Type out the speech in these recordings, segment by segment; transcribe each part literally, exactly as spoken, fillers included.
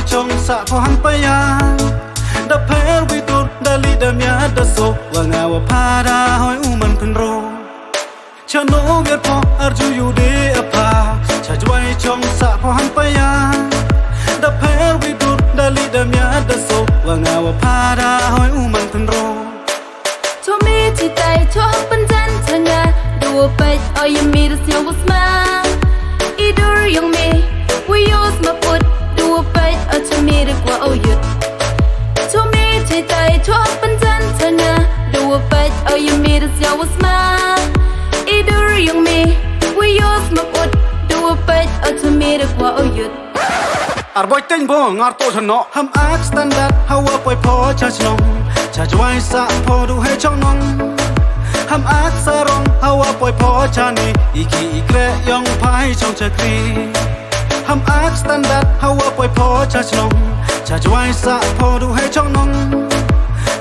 Chong sa pho han paya. Da pher wi tur da li da mia da so. Wa nga wa pha da hoi u man pynro. Cha no wer pho arju yu de a pha. Cha jwai chong sa pho han paya. Da pher wi tur da li da mia da so. Wa nga wa pha da hoi u man pynro. Cho me chitai cho hak panjan changa. Duo pait o yemi da sñiaw wa sma. I dur yong me. Wi yo sma put. Duo pait o cho me da kwa o yut. Cho me chitai cho hak panjan changa. Duo pait o yemi da sñiaw wa sma. I dur yong me. Wi yo sma put. Duo pait o cho me da kwa o yut. Ar boi teng bo ngar to chano. Ham ak standard hawa poi pho cha chnong. Cha jwai sa pho du hai chong nong. Ham ak sarong hawa poi pho cha ni. I ki i kre yong phai chong chakri. Ham ak standard hawa poi pho cha chnong. Cha jwai sa pho du hai chong nong.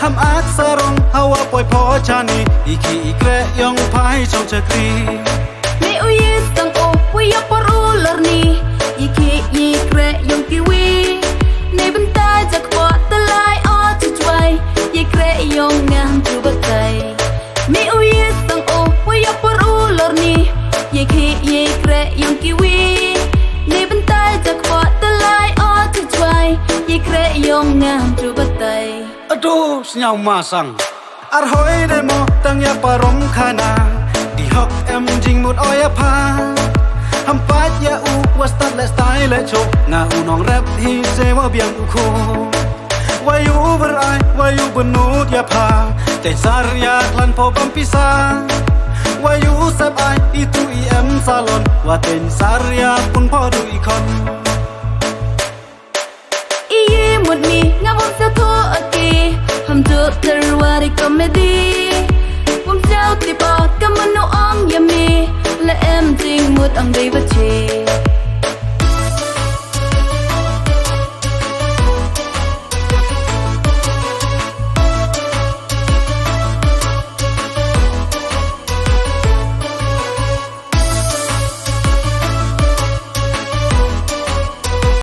Ham ak sarong hawa poi pho cha ni. I ki i kre yong phai chong chakri. Me u yi sang o, wi ya por u lor ni. Yi ki yi kre yong ki wi. Ne bentai jak po te lai o chu chwai. Yi kre yong ngam chu batai. Me u yi sang o, wi ya por u lor ni. Yi ki yi kre yong ki wi. Ne bentai jak po te lai o chu chwai. Yi kre yong ngam chu batai. Ado sñiaw ma sang. Ar hoi de mo tang ya parom khana. Di hok em jingmut o ya pha. Ham pat ya u wa stad le style le cho. Nga u nong rep hi se wa biang u kho. Wa yu ber ai, wa yu benut ya pha. Te sar ya klan po bam pisa. Wa yu sep ai, i tu i em salon. Wa te sar ya pun po du i kon. Iye mut mi nga bom sa tho aki. Ham jo terwari comedy. Bom sa ti pa kamano ong ya mi. La em jing mut ong dei bache.